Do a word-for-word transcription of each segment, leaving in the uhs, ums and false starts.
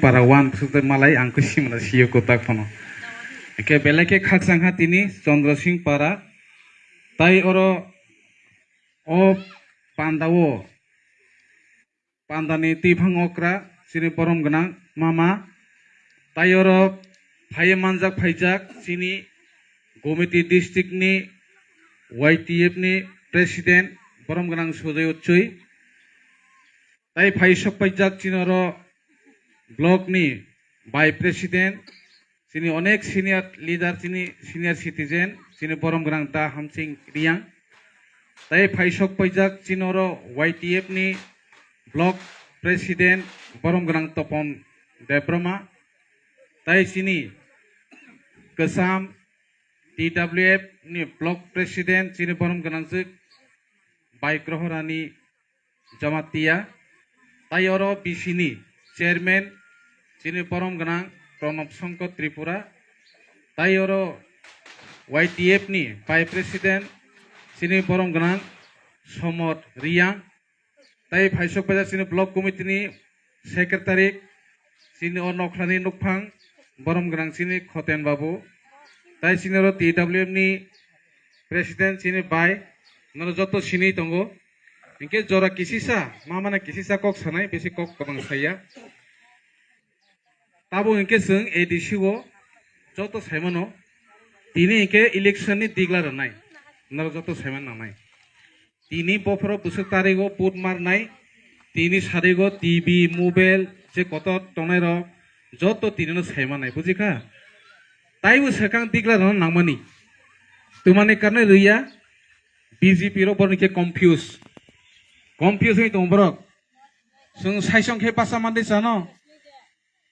Para one bwswk tei malai ang khe simana sio kwtak phano. Hwnkhe belai khe khakchang ha tini Chandra Singh Para. Tai oro o pandao, pandani twiphang okra chini borom gwnang mama. Tai oro phaiwi manjak phaijak chini Gomiti district ni Y T F ni president borom gwnang Sujoy Uchui. Tai phai sok paijak chini oro block ni vice president, chini onek senior leader, chini senior citizen, chini borom gwnang Da Hamsing Riang. Tai phai sok paijak chini oro Y T F ni block president borom gwnang Topon Debbarma. Tai chini Kwcham T W F ni block president chini borom gwnang jwk Bai Groho Rani Jamatia, tai oro B C ni chairman chini borom gwnang Pranab Shankar Tripura, tai oro Y T F ni vice president chini borom gwnang Somod Riang, tai phaisok paijak chini block committee ni secretary chini o nokhlani nukphang borom gwnang chini Khoten Babu, tai chini oro T W F ni president chini bai, nono joto sini tongo. Hinkhe jora kisisa, mamana kisisa kok sanai, bisi kok kwbang saya. Tabo hinkhe chwng A D C o joto saimano, tini hinkhe election ni digla rwnai, norok joto saiman nangnai. Tini bophoro bwswk tarigo vote marnai, tini sarigo T V, mobile, je kotor tongnai rok joto tini no saimanai, bujikha? Taibo swkang digla rwna nangmani. Twmani karne rwya, B J P rok borni khe confuse. Confuse wngwi tongo borok. Chwng saisong khe basa mandi chano,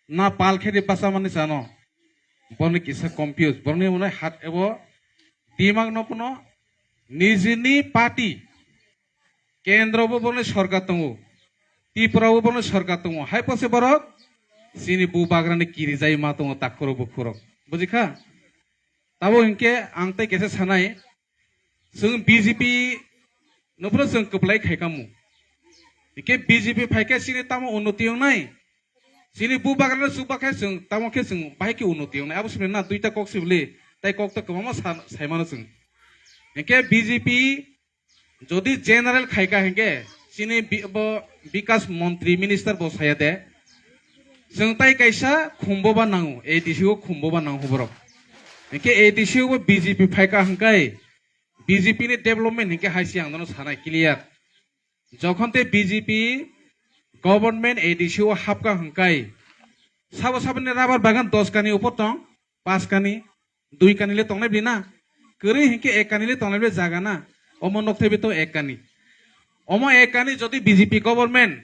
na pal khe di basa mandi chano. Borni kisa confuse. Borni mwnai hat ebo dimak no phano nijini party. Kendro bo borni sorkar tongo. Tripura bo borni sorkar tongo. Hai pose borok chini bubagrani kirijai ma tongo takhuro bukhuro. Bujikha? Tabo hinkhe ang tei kesa sanai, chwng B J P no phano chwng kwplai khai kamo. Hinkhe B J P phaikhe chini tamo unnoti wngnai? Chini bubagrano chubakhe chwng tamo khe chwng bahai khe unnoti wngnai? Abo simi na duita kok sibli, tai kok to kwbangma sa-, saimano chwng. Hinkhe B J P jodi general khaika hinkhe chini bi-, bo Bikas Montri Minister bo saya de. Chwng tai kaisa khumbo ba nango, A D C o khumbo ba nango borok. Hinkhe A D C o bo B J P phaika hinkai B J P ni development hinkhe hai se ang nono sanai clear. Jokhon te B J P government A D C o hapka hinkai sabo saboni rubber bagan dos kani upor tong, pas kani, dui kani le tongnai bini na? Kwrwi hinkhe ek kani le tongnai bini jaga na? Omo nokthai bi to ek kani. Omo ek kani jodi B J P government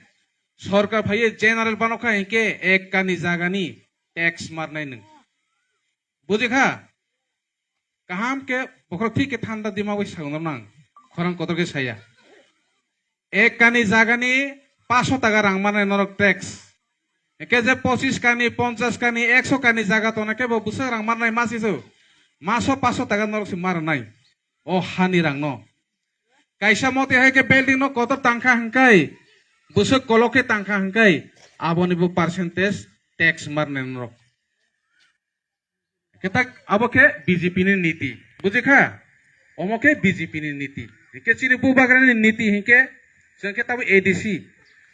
sorkar phaiye general banokha hinkhe ek kani jagani tax marnai nwng. Bujikha? Kaham khe bokhorok thik khe thanda dimagwi sago nornang. Khorang kotor khe saya. Ek kani jagani paso taka rang manai norok tax. Eke je pochis kani, ponchas kani, ekso kani jaga tona khe bo bwswk rang marnai masi so. Maso paso taka norok se marnai. O hani rang no. Kaisa moti hai khe building no kotor tangkha hingkai, bwswk kolok khe tangkha hingkai, aboni bo percentage tax marnai norok. Khe tak abo khe B J P ni niti. Bujikha? Omo khe B J P ni niti. Hinkhe chini bubagrani niti hinkhe chwng khe tabo A D C.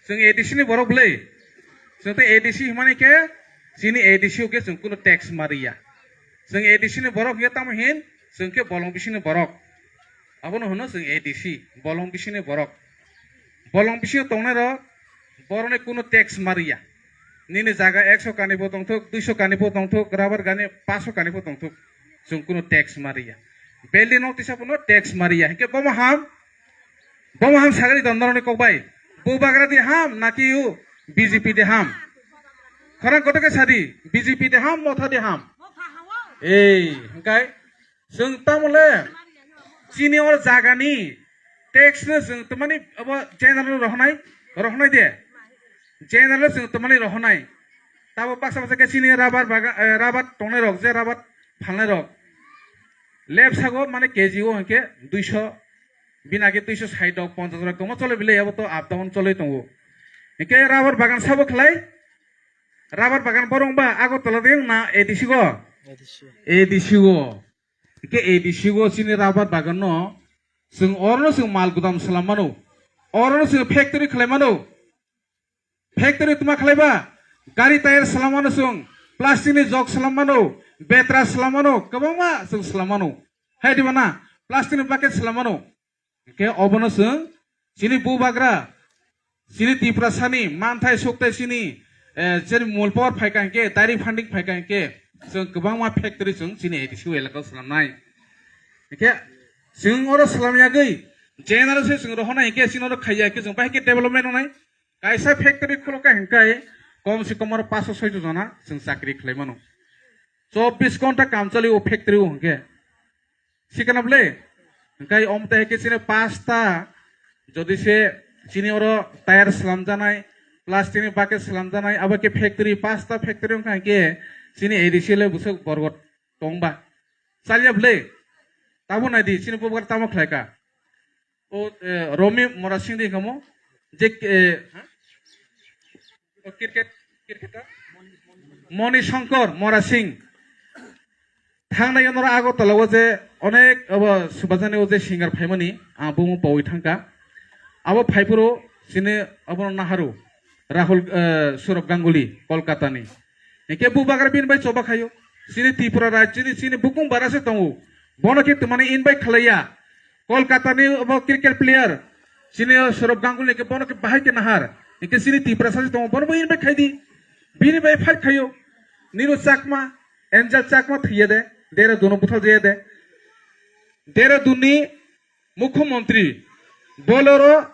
Chwng A D C ni borok bwlai. Chwng tei A D C himani khe chini A D C o khe chwng kunu tax mariya. Chwng A D C ni borok hinkhe tamo hin chwng khe bolong bisini borok. Abono hwno chwng A D C, bolong bisini borok. Bolong bisingo tongnai rok borokni kunu tax mariya. Nini jaga ekso kani bo tongthok, duiso kani bo tongthok, rubber gani paso kani bo tongthok. Chwng kunu tax mariya. Building nok tisa phano tax mariya. Hinkhe bomo ham, bomo ham sagri don norokni kok bai. Bubagra di ham naki u B J P di ham? Khorang kotor khe sadi, B J P di ham, Motha di ham? Ei, hingkai chwng tamo le chini o jagani tax no chwng tamani abo general rohonai, rohonai de. General chwng tamani rohonai. Tabo baksa baksa khe chini rubber baga-, eh, rubber tongnai rok, je rubber phalnai rok. Lep sago mane K G o hinkhe duiso, bini age duiso sait rok, ponchas rok kwbangma chole bile, abo to up down chole tongo. Hinkhe rubber bagan sabo khlai, Rubber bagan borok ba Agartala de na A D C go? A D C. A D C go. Ke A D C go chini rubber bagan no. Sung oro no sung mal gudam salam mano. Oro no sung factory khlai mano. Factory tuma khlai ba. Gari tire salam mano sung. Plastic ni jok salam mano. Betra salam mano. Kwbangma sung salam mano. Hai di mana? Plastic ni bucket salam mano. Hingke obono chwng chini bubagra, chini Tiprasani manthai sukthai chini, eh, chini mul power phaikha hingke, direct funding phaikha hingke, chwng kwbangma factory chwng chini A D C elaka o swnamnai. Hingke chwng oro swnamyagwi general se chwng rohornai hingke chini oro khaiya hingke chwng bahai khe development wngnai. Kaisa factory khulukha hingke kom se kom oro paanch soi jona chwng chakri khlai mano. Chobbish ghonta kam chali o factory o hingke. Sikana bwle? Hingke omte hai khe chini pasta, jodi se chini oro tire slamjanai, plastic ni bucket slamjanai, abo khe factory, pasta factory wngkha hingke chini A D C le bwswk borgot tongba. Chalya bwle? Tamo naidi, chini bubagra tamo khlaika. O, eh, Romi Mora Singh de kamo, je, eh, ha? O cricket, cricket ta? Moni Shankar Mora Singh. Thangnai norok Agartala o je onek abo subajani o je singer phaimani, ang bumung pawi thangka. Abo phaiphuru chini abono naharu Rahul, eh, Saurabh Ganguly Kolkata ni. Hingke bubagra bini bai choba khayo. Chini Tripura rajyoni chini bukung bara se tongo. Bono khe twmani invite khlaiya. Kolkata ni obo cricket player. Chini o Saurabh Ganguly ke bono ke bahai ke nahar. Hingke chini Tiprasa se tongo. Bono bo invite khai di. Bini bai fight khayo. Nino Chakma, Angel Chakma thiye de. Dehradun o buthal jeye de. Dehradun ni Mukhyamantri. Bolero